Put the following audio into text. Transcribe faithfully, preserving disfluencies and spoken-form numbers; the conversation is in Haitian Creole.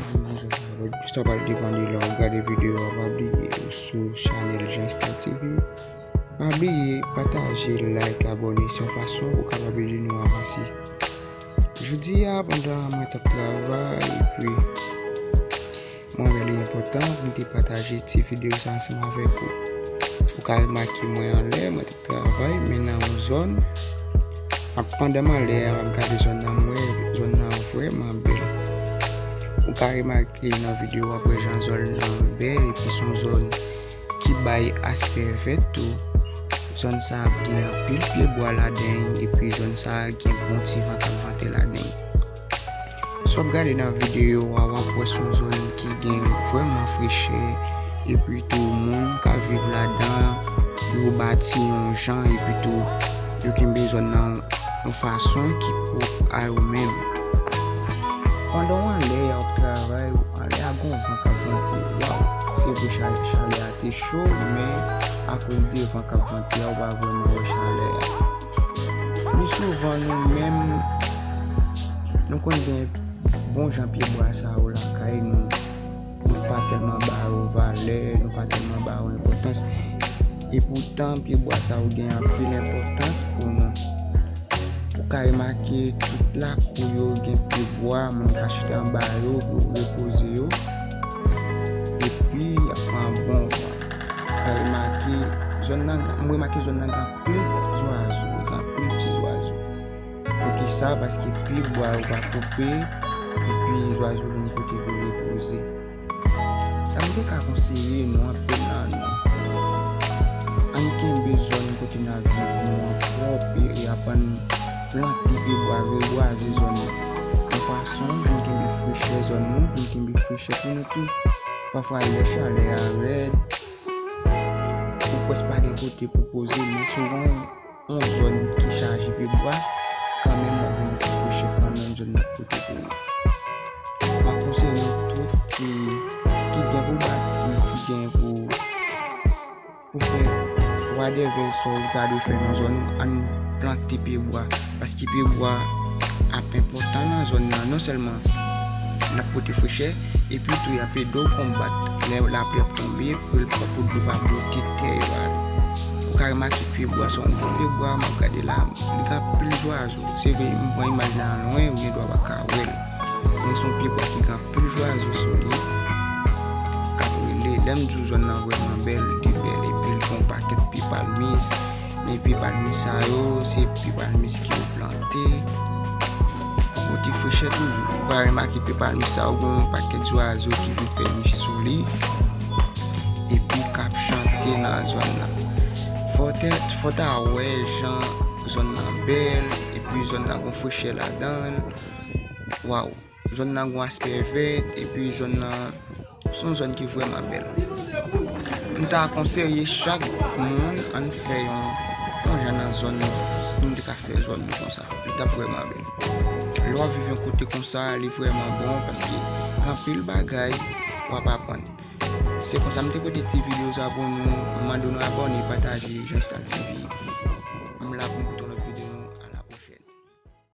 Jis w pral devan li lè w ap gade videyo a, pa bliye ou sou chanèl Jean Star T V. Pa bliye pataje, like, abòne, se yon fason pou w kapab ede nou avanse. Jodi a, pandan mwen t ap travay, epi mwen wè li enpòtan pou m te pataje ti videyo sa ansanm avèk ou. Ou ka remake mwen anlè, mwen t ap travay, men nan yon zòn, ap, pandan m anlè a, m ap gade zòn nan, m wè zòn nan vrèman bèl. Ou ka remake nan videyo a, w ap wè jan zòn nan bèl, epi se yon zòn ki bay aspè vèt tou. Zòn sa a gen anpil pyebwa ladan l, epi zòn sa a gen bon ti van k ap vante ladan l. Si w ap gade nan videyo a, w ap wè se yon zòn ki gen vrèman frechè, epi tou moun ka viv ladan, yo bati yon jan, epi tou yo kenbe zòn nan yon fason ki pwòp a yo menm. Pandan w anlè a w ap travay, anlè a gon van k ap vante. Waw, se vre cha-, chalè a te cho, men akoz de van k ap vante a, ou pa vrèman wè chalè a. Pli souvan, nou menm, nou konn gen bon jan pyebwa sa yo lakay nou. Nou pa tèlman ba yo valè, nou pa tèlman ba yo enpòtans. Epoutan, pyebwa sa yo gen anpil enpòtans pou nou. Ou ka remake tout lakou yo gen pyebwa, moun ka chita anba yo pou yo repoze yo. Epi, y ap pran bon van. Ou ka remake zòn nan, m remake zòn nan gen anpil zwazo, gen anpil ti zwazo. Poukisa? Paske pyebwa yo pa koupe, epi zwazo jwenn kote pou repoze. Sa m te ka konseye nou anpil nan nou, ann kenbe zòn kote n ap viv nou an pwòp e, e aprann plante pyebwa, rebwaze zòn nou. Yon fason pou n kenbe frechè zòn nou, pou n kenbe frechè pou nou tou. Pafwa lè chalè a rèd, ou prèske pa gen kote pou poze, men souvan yon zòn ki chaje pyebwa, kanmenm w ap jwenn yon ti frechè kanmenm zòn nan pote pou ou. M ap konseye nou tout ki, ki gen pou bati, ki gen pou, pou fè whatever sa w ta dwe fè nan zòn ou, ann plante pyebwa. Paske pyebwa ap enpòtan nan zòn nan. Non sèlman l ap pote frechè, epi tou y ap ede w konbat lè lapli ap tonbe, pou l pa, pou dlo pa bloke tè yo ale. Ou ka remake pyebwa sa, yon gwo pyebwa, m ap gade la, li gen anpil zwazo. Se vre, m pran imaj la lwen, ou gendwa pa ka wè l. Men se yon pyebwa ki gen anpil zwazo sou li. K ap rele, lè m di w zòn nan vrèman bèl, li bèl, epi l gen yon pakèt pye palmis. Men pye palmis sa yo, se pye palmis ki yo plante pou pote frechè toujou. Ou ka remake pye palmis sa yo, gen yon pakèt zwazo ki vin fè nich sou li, epi k ap chante nan zòn nan. Fò w te, fò w ta wè jan zòn nan bèl, epi zòn nan gen frechè ladan l. Waw! Zòn nan gen aspè vèt, epi zòn nan se yon zòn ki vrèman bèl. M ta konseye chak moun ann fè yon, yon jan nan zòn nou, si nou te ka fè zòn nou konsa. Li t ap vrèman bèl. Lè w ap viv yon kote konsa, li vrèman bon paske gen anpil bagay w ap aprann. Se konsa m te pote ti videyo sa pou nou. M mande nou abòne, pataje Jean Star T V.